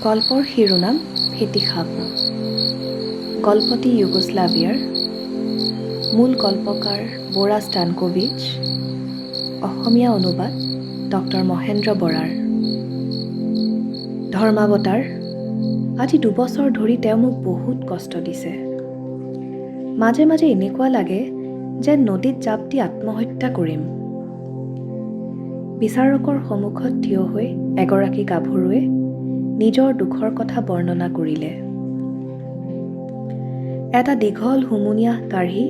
গল্পৰ শিৰোনাম ফেঁটী সাপ। গল্পটি ইউগোস্লাভিয়াৰ। মূল গল্পকাৰ বোৰা ষ্টানকোভিচ। অসমীয়া অনুবাদ ডক্টৰ মহেন্দ্ৰ বৰাৰ। ধৰ্মাৱতাৰ, আজি 2 বছৰ ধৰি তেওঁ মোক বহুত কষ্ট দিছে। মাজে মাজে এনেকুৱা লাগে যেন নদীত জাঁপ দি আত্মহত্যা কৰিম। বিচাৰকৰ সন্মুখত থিয় হৈ এগৰাকী গাভৰুৱে নিজৰ দুখৰ কথা বৰ্ণনা কৰিলে। এটা দীঘল হুমুনিয়াহ কাঢ়ি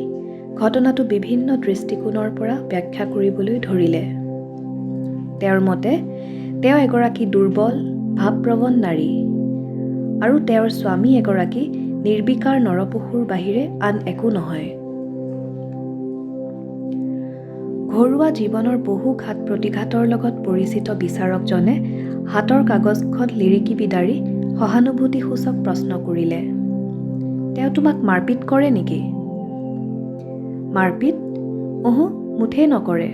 ঘটনাটো বিভিন্ন দৃষ্টিকোণৰ পৰা ব্যাখ্যা কৰিবলৈ ধৰিলে। তেওঁৰ মতে তেওঁ এগৰাকী দুৰ্বল, ভাৱপ্ৰৱণ নাৰী আৰু তেওঁৰ স্বামী এগৰাকী নিৰ্বিকাৰ নৰপশুৰ বাহিৰে আন একো নহয়। ঘৰুৱা জীৱনৰ বহু ঘাত প্ৰতিঘাতৰ লগত পৰিচিত বিচাৰকজনে হাতৰ কাগজখন লিৰিকি বিদাৰি সহানুভূতিসূচক প্ৰশ্ন কৰিলে, "তেওঁ তোমাক মাৰপিট কৰে নেকি?" "মাৰপিট? ওহোঁ, মুঠেই নকৰে।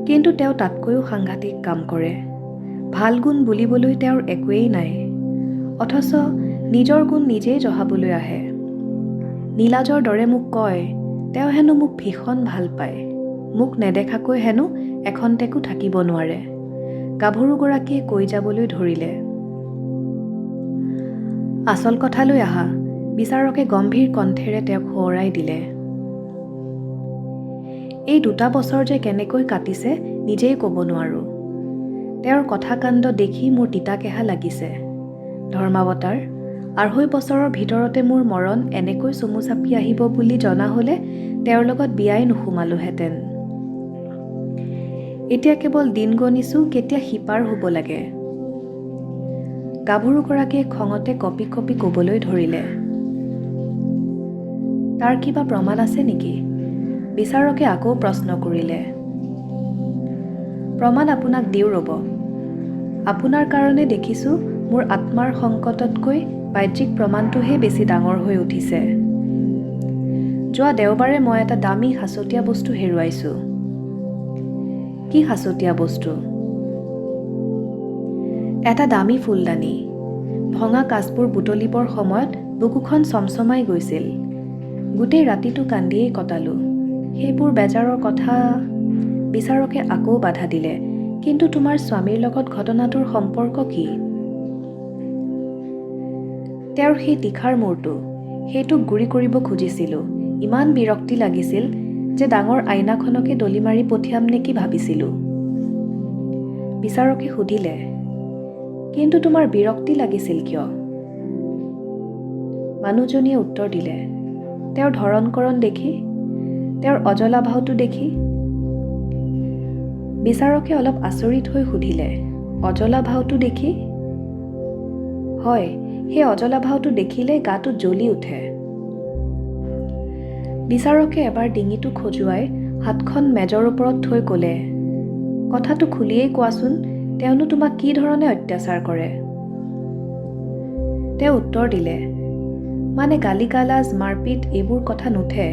কিন্তু তেওঁ তাতকৈও সাংঘাতিক কাম কৰে। ভাল গুণ বুলিবলৈ তেওঁৰ একোৱেই নাই, অথচ নিজৰ গুণ নিজেই জহাবলৈ আহে। নিলাজৰ দৰে মোক কয়, তেওঁ হেনো মোক ভীষণ ভাল পায়, মোক নেদেখাকৈ হেনো এখন্তেকো থাকিব নোৱাৰে", গাভৰুগৰাকীয়ে কৈ যাবলৈ ধৰিলে। "আচল কথালৈ আহা", বিচাৰকে গম্ভীৰ কণ্ঠেৰে তেওঁক সোঁৱৰাই দিলে। "এই দুটা বছৰ যে কেনেকৈ কাটিছে নিজেই ক'ব নোৱাৰোঁ। তেওঁৰ কথা-কাণ্ড দেখি মোৰ তিতাকেঁহা লাগিছে। ধৰ্মাৱতাৰ, 2.5 বছৰৰ ভিতৰতে মোৰ মৰণ এনেকৈ চমু চাপি আহিব বুলি জনা হ'লে তেওঁৰ লগত বিয়াই নোসোমালোহেঁতেন। এতিয়া কেৱল দিন গণিছোঁ কেতিয়া সিপাৰ হ'ব লাগে", গাভৰুগৰাকীয়ে খঙতে কঁপি কঁপি ক'বলৈ ধৰিলে। "তাৰ কিবা প্ৰমাণ আছে নেকি?" বিচাৰকে আকৌ প্ৰশ্ন কৰিলে। "প্ৰমাণ আপোনাক দিওঁ ৰ'ব। আপোনাৰ কাৰণে দেখিছোঁ মোৰ আত্মাৰ সংকটতকৈ বাহ্যিক প্ৰমাণটোহে বেছি ডাঙৰ হৈ উঠিছে। যোৱা দেওবাৰে মই এটা দামী সাঁচতীয়া বস্তু হেৰুৱাইছোঁ।" "কি সাঁচতীয়া বস্তু?" "এটা দামী ফুলদানি। ভঙা কাঁচবোৰ বুটলিবৰ সময়ত বুকুখন চমচমাই গৈছিল। গোটেই ৰাতিটো কান্দিয়েই কটালোঁ। সেইবোৰ বেজাৰৰ কথা", বিচাৰকে আকৌ বাধা দিলে, "কিন্তু তোমাৰ স্বামীৰ লগত ঘটনাটোৰ সম্পৰ্ক কি?" "তেওঁৰ সেই তীখাৰ মূৰটো, সেইটোক গুৰি কৰিব খুজিছিলোঁ। ইমান বিৰক্তি লাগিছিল যে ডাঙৰ আইনাখনকে দলি মাৰি পঠিয়াম নেকি ভাবিছিলোঁ।" বিচাৰকে সুধিলে, "কিন্তু তোমাৰ বিৰক্তি লাগিছিল কিয়?" মানুহজনীয়ে উত্তৰ দিলে, "তেওঁৰ ধৰণ-কৰণ দেখি, তেওঁৰ অজলা ভাওটো দেখি।" বিচাৰকে অলপ আচৰিত হৈ সুধিলে, "অজলা ভাওটো দেখি?" "হয়, সেই অজলা ভাওটো দেখিলে গাটো জ্বলি উঠে।" বিচাৰকে এবাৰ ডিঙিটো খজুৱাই হাতখন মেজৰ ওপৰত থৈ ক'লে, "কথাটো খুলিয়েই কোৱাচোন, তেওঁনো তোমাক কি ধৰণে অত্যাচাৰ কৰে?" তেওঁ উত্তৰ দিলে, "মানে গালি-গালাজ, মাৰপিট এইবোৰ কথা নুঠে।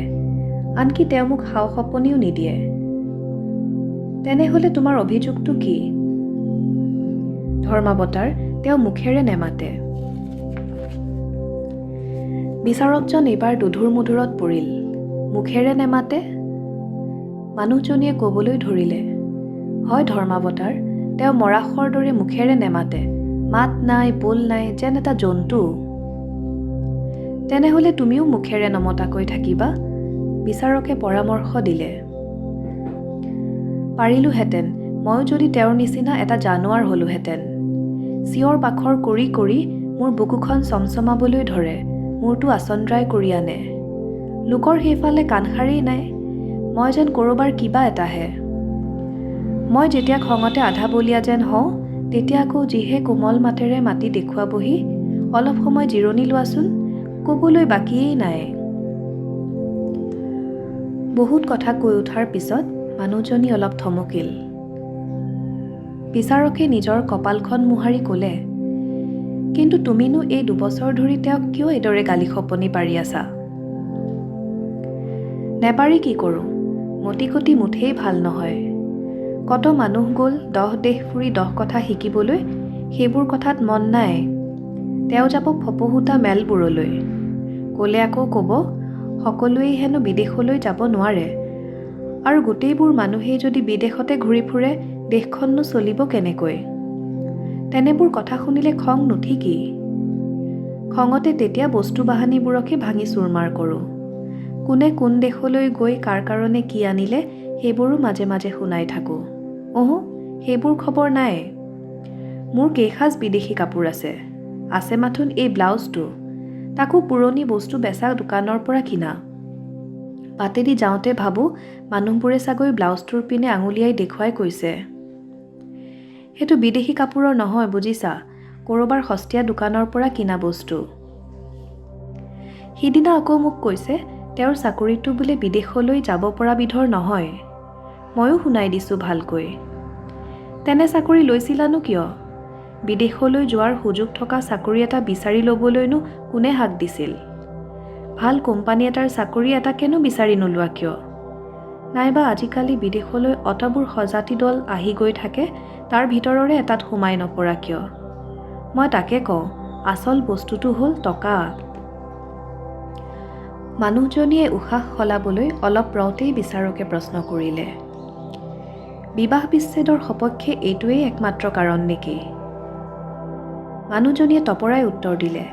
আনকি তেওঁ মোক শাও-শপনিও নিদিয়ে।" "তেনেহ'লে তোমাৰ অভিযোগটো কি?" "ধৰ্মাৱতাৰ, তেওঁ মুখেৰে নেমাতে।" বিচাৰকজন এইবাৰ দোধোৰ-মোধোৰত পৰিল। "মুখেৰে নেমাতে?" মানুহজনীয়ে ক'বলৈ ধৰিলে, "হয় ধৰ্মাৱতাৰ, তেওঁ মৰাশৰ দৰে মুখেৰে নেমাতে। মাত নাই, বোল নাই, যেন এটা জন্তু।" "তেনেহ'লে তুমিও মুখেৰে নমতাকৈ থাকিবা", বিচাৰকে পৰামৰ্শ দিলে। "পাৰিলোহেঁতেন ময়ো যদি তেওঁৰ নিচিনা এটা জানোৱাৰ হ'লোহেঁতেন। চিঞৰ বাখৰ কৰি কৰি মোৰ বুকুখন চমচমাবলৈ ধৰে, মূৰটো আচন্দ্ৰাই কৰি আনে। লোকৰ সেইফালে কাণসাৰেই নাই। মই যেন ক'ৰবাৰ কিবা এটাহে। মই যেতিয়া খঙতে আধা বলিয়া যেন হওঁ, তেতিয়া আকৌ যিহে কোমল মাতেৰে মাতি দেখুৱাবহি, অলপ সময় জিৰণি লোৱাচোন, ক'বলৈ বাকীয়েই নাই।" বহুত কথা কৈ উঠাৰ পিছত মানুহজনী অলপ থমকিল। বিচাৰকে নিজৰ কপালখন মোহাৰি ক'লে, "কিন্তু তুমিনো এই 2 বছৰ ধৰি তেওঁক কিয় এইদৰে গালি শপনি পাৰি আছা?" "নেপাৰি কি কৰোঁ? মতি-গতি মুঠেই ভাল নহয়। কত মানুহ গ'ল দহ দেশ ফুৰি দহ কথা শিকিবলৈ, সেইবোৰ কথাত মন নাই। তেওঁ যাব ফপহুতা মেলবোৰলৈ। ক'লে আকৌ ক'ব, সকলোৱেই হেনো বিদেশলৈ যাব নোৱাৰে, আৰু গোটেইবোৰ মানুহেই যদি বিদেশতে ঘূৰি ফুৰে দেশখননো চলিব কেনেকৈ? তেনেবোৰ কথা শুনিলে খং নুঠি কি? খঙতে তেতিয়া বস্তু বাহানিবোৰকে ভাঙি চুৰমাৰ কৰোঁ। কোনে কোন দেশলৈ গৈ কাৰ কাৰণে কি আনিলে সেইবোৰো মাজে মাজে শুনাই থাকোঁ। ওহোঁ, সেইবোৰ খবৰ নাই। মোৰ কেইসাঁজ বিদেশী কাপোৰ আছে, আছে মাথোন এই ব্লাউজটো, তাকো পুৰণি বস্তু বেচা দোকানৰ পৰা কিনা। বাটেদি যাওঁতে ভাবোঁ মানুহবোৰে চাগৈ ব্লাউজটোৰ পিনে আঙুলিয়াই দেখুৱাই কৈছে, সেইটো বিদেশী কাপোৰৰ নহয় বুজিছা, ক'ৰবাৰ সস্তীয়া দোকানৰ পৰা কিনা বস্তু। সিদিনা আকৌ মোক কৈছে তেওঁৰ চাকৰিটো বোলে বিদেশলৈ যাব পৰা বিধৰ নহয়। ময়ো শুনাই দিছোঁ ভালকৈ, তেনে চাকৰি লৈছিলানো কিয়? বিদেশলৈ যোৱাৰ সুযোগ থকা চাকৰি এটা বিচাৰি ল'বলৈনো কোনে হাক দিছিল? ভাল কোম্পানী এটাৰ চাকৰি এটাকেনো বিচাৰি নোলোৱা কিয়? নাইবা আজিকালি বিদেশলৈ অতবোৰ সজাতি দল আহি গৈ থাকে, তাৰ ভিতৰৰে এটাত সোমাই নপৰা কিয়? মই তাকে কওঁ, আচল বস্তুটো হ'ল টকা। মানুহজনীয়ে উশাহ সলাবলৈ অলপ ৰওঁতেই বিচাৰকে প্ৰশ্ন কৰিলে, বিবাহ বিচ্ছেদৰ সপক্ষে এইটোৱেই একমাত্ৰ কাৰণ নেকি? মানুহজনীয়ে তপৰাই উত্তৰ দিলে,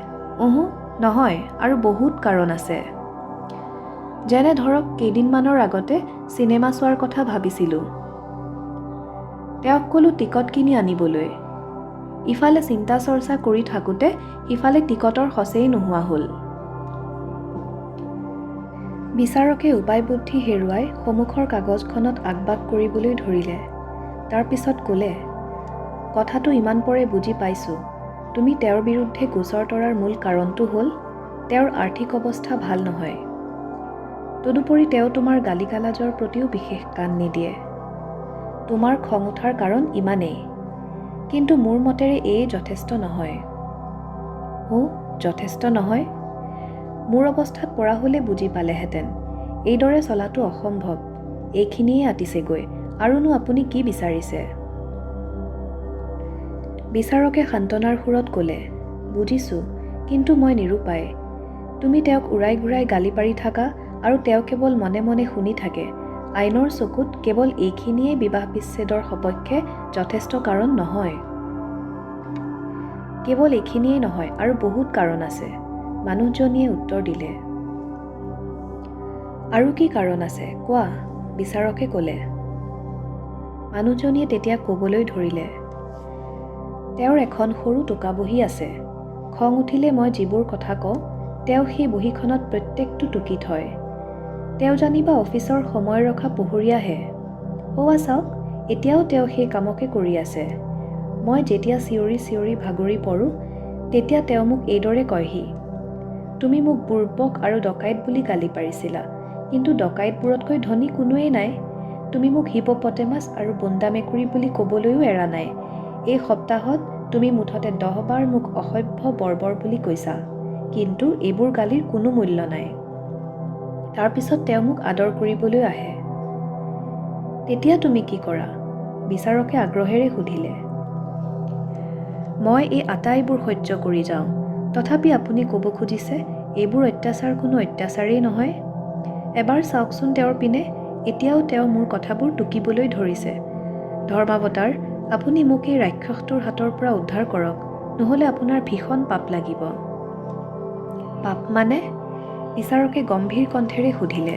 ওহোঁ নহয়, আৰু বহুত কাৰণ আছে। যেনে ধৰক, কেইদিনমানৰ আগতে চিনেমা চোৱাৰ কথা ভাবিছিলোঁ। তেওঁক ক'লোঁ টিকট কিনি আনিবলৈ। ইফালে চিন্তা চৰ্চা কৰি থাকোঁতে সিফালে টিকটৰ সঁচেই নোহোৱা হ'ল। বিচাৰকে উপায় বুদ্ধি হেৰুৱাই সন্মুখৰ কাগজখনত আঁকবাক কৰিবলৈ ধৰিলে। তাৰ পিছত ক'লে, কথাটো ইমান পৰে বুজি পাইছোঁ। তুমি তেওঁৰ বিৰুদ্ধে গোচৰ তৰাৰ মূল কাৰণটো হ'ল তেওঁৰ আৰ্থিক অৱস্থা ভাল নহয়। তদুপৰি তেওঁ তোমাৰ গালি গালাজৰ প্ৰতিও বিশেষ কাণ নিদিয়ে। তোমাৰ খং উঠাৰ কাৰণ ইমানেই। কিন্তু মোৰ মতেৰে এয়ে যথেষ্ট নহয়। হো, যথেষ্ট নহয়? মোৰ অৱস্থাত পৰা হ'লে বুজি পালেহেঁতেন। এইদৰে চলাটো অসম্ভৱ। এইখিনিয়ে আটিছেগৈ, আৰুনো আপুনি কি বিচাৰিছে? বিচাৰকে সান্তনাৰ সুৰত ক'লে, বুজিছোঁ, কিন্তু মই নিৰুপায়। তুমি তেওঁক উৰাই ঘূৰাই গালি পাৰি থাকা আৰু তেওঁ কেৱল মনে মনে শুনি থাকে। আইনৰ চকুত কেৱল এইখিনিয়েই বিবাহ বিচ্ছেদৰ সপক্ষে যথেষ্ট কাৰণ নহয়। কেৱল এইখিনিয়েই নহয়, আৰু বহুত কাৰণ আছে, মানুহজনীয়ে উত্তৰ দিলে। আৰু কি কাৰণ আছে কোৱা, বিচাৰকে ক'লে। মানুহজনীয়ে তেতিয়া ক'বলৈ ধৰিলে, তেওঁৰ এখন সৰু টোকা বহী আছে। খং উঠিলে মই যিবোৰ কথা কওঁ তেওঁ সেই বহীখনত প্ৰত্যেকটো টুকি থয়। তেওঁ জানিবা অফিচৰ সময় ৰখা পহৰীয়াহে। সৌৱা চাওক, এতিয়াও তেওঁ সেই কামকে কৰি আছে। মই যেতিয়া চিঞৰি চিঞৰি ভাগৰি পৰোঁ তেতিয়া তেওঁ মোক এইদৰে কয়হি, তুমি মোক বুৰ্বক আৰু ডকাইত বুলি গালি পাৰিছিলা, কিন্তু ডকাইতবোৰতকৈ ধনী কোনোৱেই নাই। তুমি মোক হিপ'পটেমাছ আৰু বোন্দা মেকুৰী বুলি ক'বলৈও এৰা নাই। এই সপ্তাহত তুমি মুঠতে 10 বাৰ মোক অসভ্য বৰ্বৰ বুলি কৈছা, কিন্তু এইবোৰ গালিৰ কোনো মূল্য নাই। তাৰপিছত তেওঁ মোক আদৰ কৰিবলৈ আহে। তেতিয়া তুমি কি কৰা? বিচাৰকে আগ্ৰহেৰে সুধিলে। মই এই আটাইবোৰ সহ্য কৰি যাওঁ, তথাপি আপুনি ক'ব খুজিছে এইবোৰ অত্যাচাৰ কোনো অত্যাচাৰেই নহয়? এবাৰ চাওকচোন তেওঁৰ পিনে, এতিয়াও তেওঁ মোৰ কথাবোৰ টুকিবলৈ ধৰিছে। ধৰ্মাৱতাৰ, আপুনি মোক এই ৰাক্ষসটোৰ হাতৰ পৰা উদ্ধাৰ কৰক, নহ'লে আপোনাৰ ভীষণ পাপ লাগিব। পাপ মানে? বিচাৰকে গম্ভীৰ কণ্ঠেৰে সুধিলে।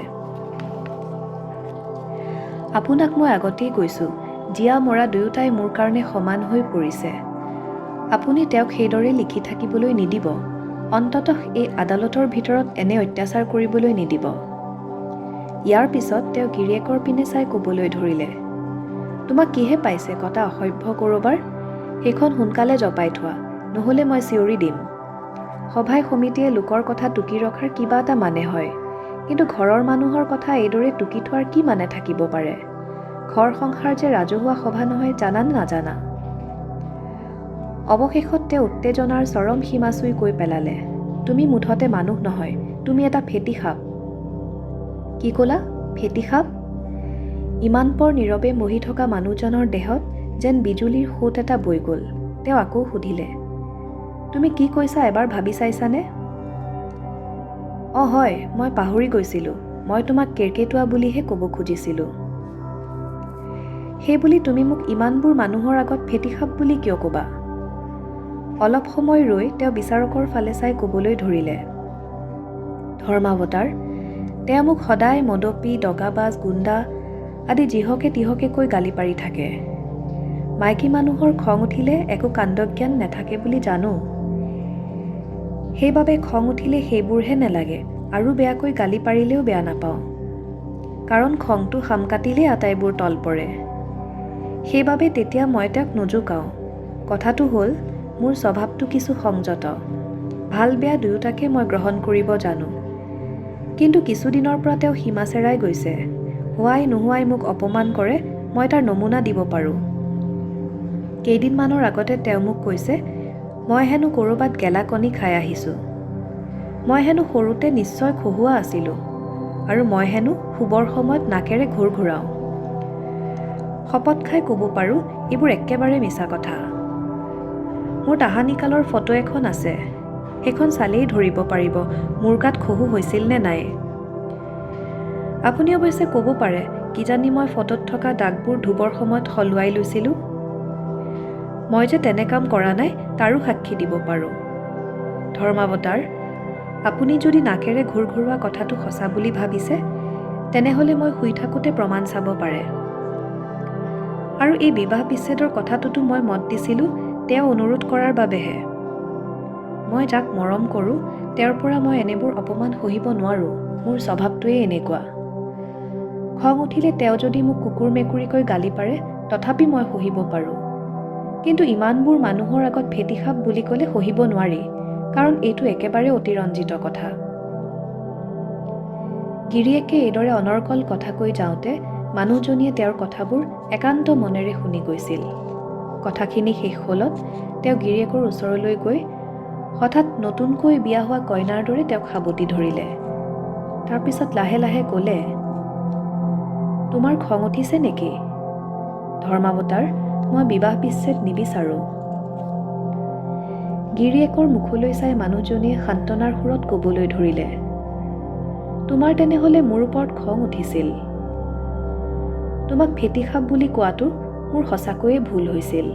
আপোনাক মই আগতেই কৈছোঁ, জীয়া মৰা দুয়োটাই মোৰ কাৰণে সমান হৈ পৰিছে। আপুনি তেওঁক সেইদৰে লিখি থাকিবলৈ নিদিব, অন্ততঃ এই আদালতৰ ভিতৰত এনে অত্যাচাৰ কৰিবলৈ নিদিব। ইয়াৰ পিছত তেওঁ গিৰিয়েকৰ পিনে চাই ক'বলৈ ধৰিলে, তোমাক কিহে পাইছে কটা অসভ্য ক'ৰবাৰ? সেইখন সোনকালে জপাই থোৱা, নহ'লে মই চিঞৰি দিম। সভাই সমিতিয়ে লোকৰ কথা টুকি ৰখাৰ কিবা এটা মানে হয়, কিন্তু ঘৰৰ মানুহৰ কথা এইদৰে টুকি থোৱাৰ কি মানে থাকিব পাৰে? ঘৰ সংসাৰ যে ৰাজহুৱা সভা নহয় জানানে নাজানা? অৱশেষত তেওঁ উত্তেজনাৰ চৰম সীমা চুই কৈ পেলালে, তুমি মুঠতে মানুহ নহয়, তুমি এটা ফেঁটী সাপ। কি ক'লা? ফেঁটী সাপ? ইমানপৰ নীৰৱে বহি থকা মানুহজনৰ দেহত যেন বিজুলীৰ সোঁত এটা বৈ গ'ল। তেওঁ আকৌ সুধিলে, তুমি কি কৈছা এবাৰ ভাবি চাইছানে? অঁ হয়, মই পাহৰি গৈছিলোঁ। মই তোমাক কেৰ্কেটুৱা বুলিহে ক'ব খুজিছিলোঁ। সেইবুলি তুমি মোক ইমানবোৰ মানুহৰ আগত ফেঁটীসাপ বুলি কিয় ক'বা? অলপ সময় ৰৈ তেওঁ বিচাৰকৰ ফালে চাই ক'বলৈ ধৰিলে, ধৰ্মাৱতাৰ, তেওঁ মোক সদায় মদপী, দগাবাজ, গুণ্ডা আদি যিহকে তিহকে কৈ গালি পাৰি থাকে। মাইকী মানুহৰ খং উঠিলে একো কাণ্ডজ্ঞান নাথাকে বুলি জানো। সেইবাবে খং উঠিলে সেইবোৰহে নেলাগে, আৰু বেয়াকৈ গালি পাৰিলেও বেয়া নাপাওঁ, কাৰণ খংটো শাম কাটিলেই আটাইবোৰ তল পৰে। সেইবাবে তেতিয়া মই তেওঁক নোজোকাওঁ। কথাটো হ'ল, মোৰ স্বভাৱটো কিছু সংযত, ভাল বেয়া দুয়োটাকে মই গ্ৰহণ কৰিব জানো। কিন্তু কিছুদিনৰ পৰা তেওঁ সীমা চেৰাই গৈছে। হোৱাই নোহোৱাই মোক অপমান কৰে, মই তাৰ নমুনা দিব পাৰোঁ। কেইদিনমানৰ আগতে তেওঁ মোক কৈছে, মই হেনো ক'ৰবাত গেলা কণী খাই আহিছোঁ। মই হেনো সৰুতে নিশ্চয় খহুৱা আছিলোঁ আৰু মই হেনো শুবৰ সময়ত নাকেৰে ঘোৰ ঘূৰাওঁ। শপত খাই ক'ব পাৰোঁ, এইবোৰ একেবাৰে মিছা কথা। মোৰ তাহানিকালৰ ফটো এখন আছে, সেইখন চালেই ধৰিব পাৰিব মোৰ গাত খহু হৈছিল নে নাই। আপুনি অৱশ্যে ক'ব পাৰে, কিজানি মই ফটোত থকা দাগবোৰ ধুবৰ সময়ত সলোৱাই লৈছিলোঁ। মই যে তেনে কাম কৰা নাই তাৰো সাক্ষী দিব পাৰোঁ। ধৰ্মাৱতাৰ, আপুনি যদি নাকেৰে ঘূৰ ঘূৰোৱা কথাটো সঁচা বুলি ভাবিছে, তেনেহ'লে মই শুই থাকোঁতে প্ৰমাণ চাব পাৰে। আৰু এই বিবাহ বিচ্ছেদৰ কথাটোতো মই মত দিছিলোঁ তেওঁ অনুৰোধ কৰাৰ বাবেহে। মই যাক মৰম কৰোঁ তেওঁৰ পৰা মই এনেবোৰ অপমান সহিব নোৱাৰোঁ। মোৰ স্বভাৱটোৱেই এনেকুৱা। খং উঠিলে তেওঁ যদি মোক কুকুৰ মেকুৰীকৈ গালি পাৰে তথাপি মই সহিব পাৰোঁ, কিন্তু ইমানবোৰ মানুহৰ আগত ফেঁটীসাপ বুলি ক'লে সহিব নোৱাৰি, কাৰণ এইটো একেবাৰে অতিৰঞ্জিত কথা। গিৰিয়েকে এইদৰে অনৰ্গল কথা কৈ যাওঁতে মানুহজনীয়ে তেওঁৰ কথাবোৰ একান্ত মনেৰে শুনি গৈছিল। কথাখিনি শেষ হ'লত তেওঁ গিৰিয়েকৰ ওচৰলৈ গৈ হঠাৎ নতুনকৈ বিয়া হোৱা কইনাৰ দৰে তেওঁক সাৱটি ধৰিলে। তাৰপিছত লাহে লাহে ক'লে, তোমাৰ খং উঠিছে নেকি? ধৰ্মাৱতাৰ, মই বিবাহ বিচ্ছেদ নিবিচাৰোঁ। গিৰিয়েকৰ মুখলৈ চাই মানুহজনীয়ে সান্তনাৰ সুৰত ক'বলৈ ধৰিলে, তোমাৰ তেনেহ'লে মোৰ ওপৰত খং উঠিছিল। তোমাক ফেঁটীসাপ বুলি কোৱাটো মোৰ সঁচাকৈয়ে ভুল হৈছিল।